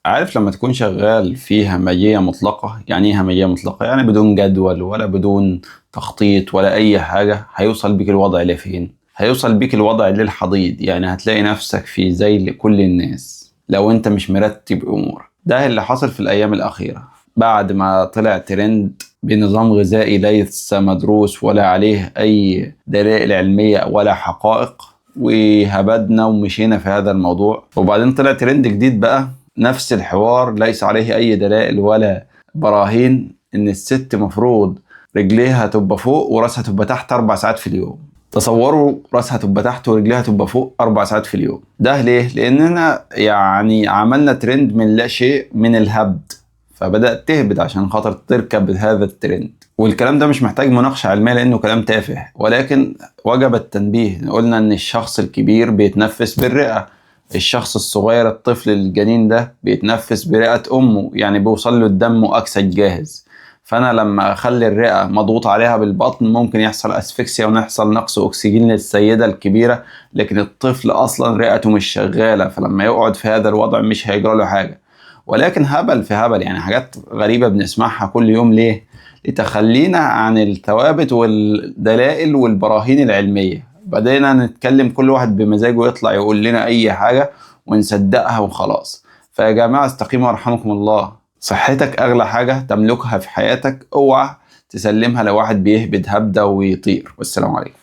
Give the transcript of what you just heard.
عارف لما تكون شغال في همجية مطلقة؟ يعني ايه همجية مطلقة؟ يعني بدون جدول ولا بدون تخطيط ولا أي حاجة. هيوصل بيك الوضع لفين؟ هيوصل بيك الوضع للحضيض. يعني هتلاقي نفسك في زي كل الناس لو انت مش مرتب امورك. ده اللي حصل في الايام الاخيرة بعد ما طلع ترند بنظام غذائي ليس مدروس ولا عليه اي دلائل علمية ولا حقائق، وهبدنا ومشينا في هذا الموضوع. وبعدين طلع ترند جديد بقى نفس الحوار ليس عليه اي دلائل ولا براهين، ان الست مفروض رجليها تبقى فوق وراسها تبقى تحت 4 ساعات في اليوم. تصوروا راسها تبقى تحت ورجليها تبقى فوق 4 ساعات في اليوم. ده ليه؟ لاننا يعني عملنا ترند من لا شيء، من الهبد، فبدأت تهبد عشان خاطر تركب هذا الترند. والكلام ده مش محتاج مناقشة علمية لأنه كلام تافه، ولكن وجب التنبيه. قلنا إن الشخص الكبير بيتنفس بالرئة، الشخص الصغير الطفل الجنين ده بيتنفس برئة أمه، يعني بيوصل له الدم مؤكسج جاهز. فأنا لما أخلي الرئة مضغوط عليها بالبطن ممكن يحصل أسفكسيا ونحصل نقص أكسجين للسيدة الكبيرة، لكن الطفل أصلا رئته مش شغالة، فلما يقعد في هذا الوضع مش هيجرى له حاجة. ولكن هبل في هبل، يعني حاجات غريبة بنسمعها كل يوم. ليه؟ لتخلينا عن الثوابت والدلائل والبراهين العلمية. بدينا نتكلم كل واحد بمزاجه يطلع يقول لنا أي حاجة ونصدقها وخلاص. فيا جماعة استقيموا ورحمكم الله. صحتك أغلى حاجة تملكها في حياتك، اوعى تسلمها لواحد بيهبد هبدة ويطير. والسلام عليكم.